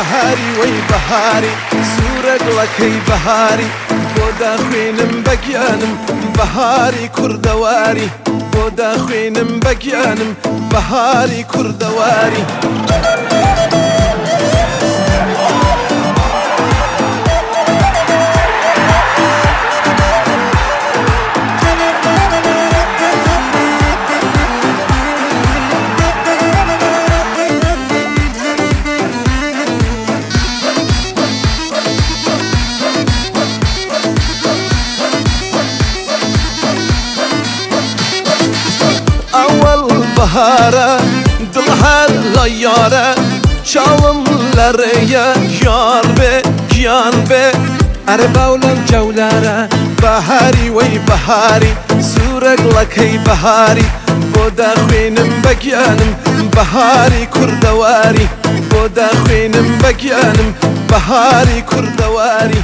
بەهاری وەی بەهاری، سوورە گوڵەکەی بەهاری، بۆ داخوێنم بە گیانم بەهاری کوردەواری، بۆ داخوێنم بە گیانم بەهاری کوردەواری. ئەوەڵ بەهارە دڵ هەر لە یارە، چاوم لە ڕێیە یار بێ گیان بێ، ئەرێ باولم جەولارە. بەهاری وەی بەهاری، سوورە گوڵەکەی بەهاری، بۆ داخوێنم بە گیانم بەهاری کوردەواری، بۆ داخوێنم بە گیانم بەهاری کوردەواری.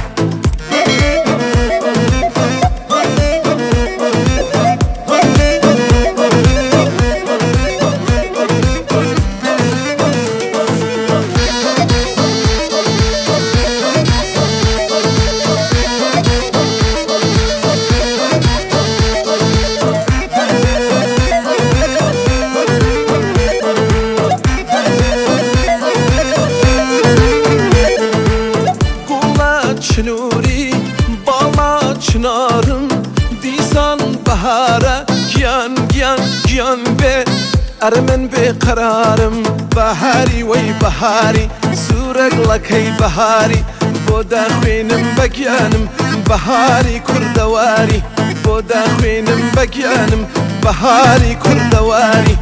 گوڵە چنووری باڵا چنارم، دیسان بەهارە گیان گیان گیان بێ، ئەرێ من بێ قەرارم. بەهاری وەی بەهاری، سوورە گوڵەکەی بەهاری، بۆ داخوێنم بە گیانم بەهاری کوردەواری، بۆ داخوێنم بە گیانم بەهاری کوردەواری.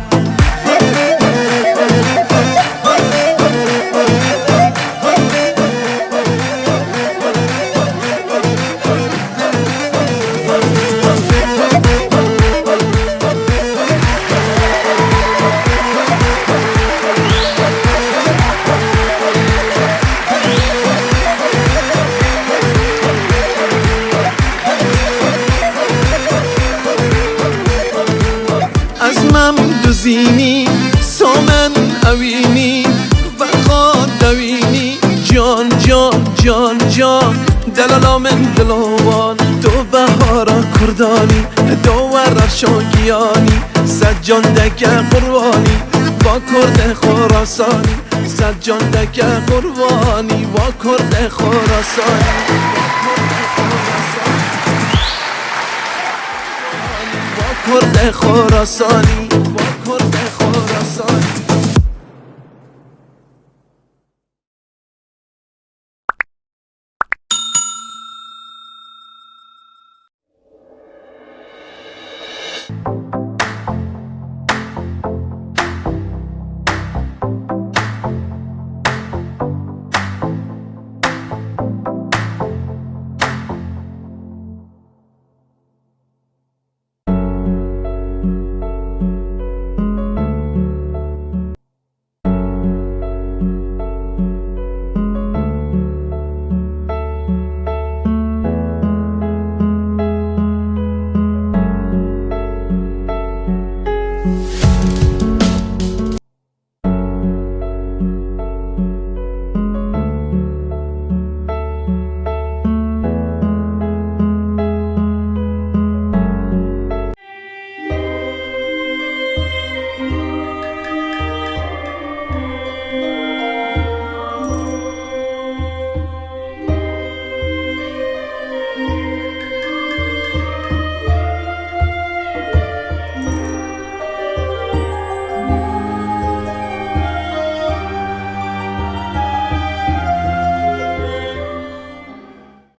ئەزمەم دزینی سۆمن ئەوینی، وەخوا دەوینی جان جان جان جان، دەلالا من دڵۆوان. تۆ بەهارە کوردانی، دۆوە ڕەفشان گیانی، سەد جان دەکە قوربانی وا کورد خۆراسانی، سەد جان دەکە قوربانی وا کورد خۆراسانی، وا کورد خۆراسانی، وا کورد خۆراسانی.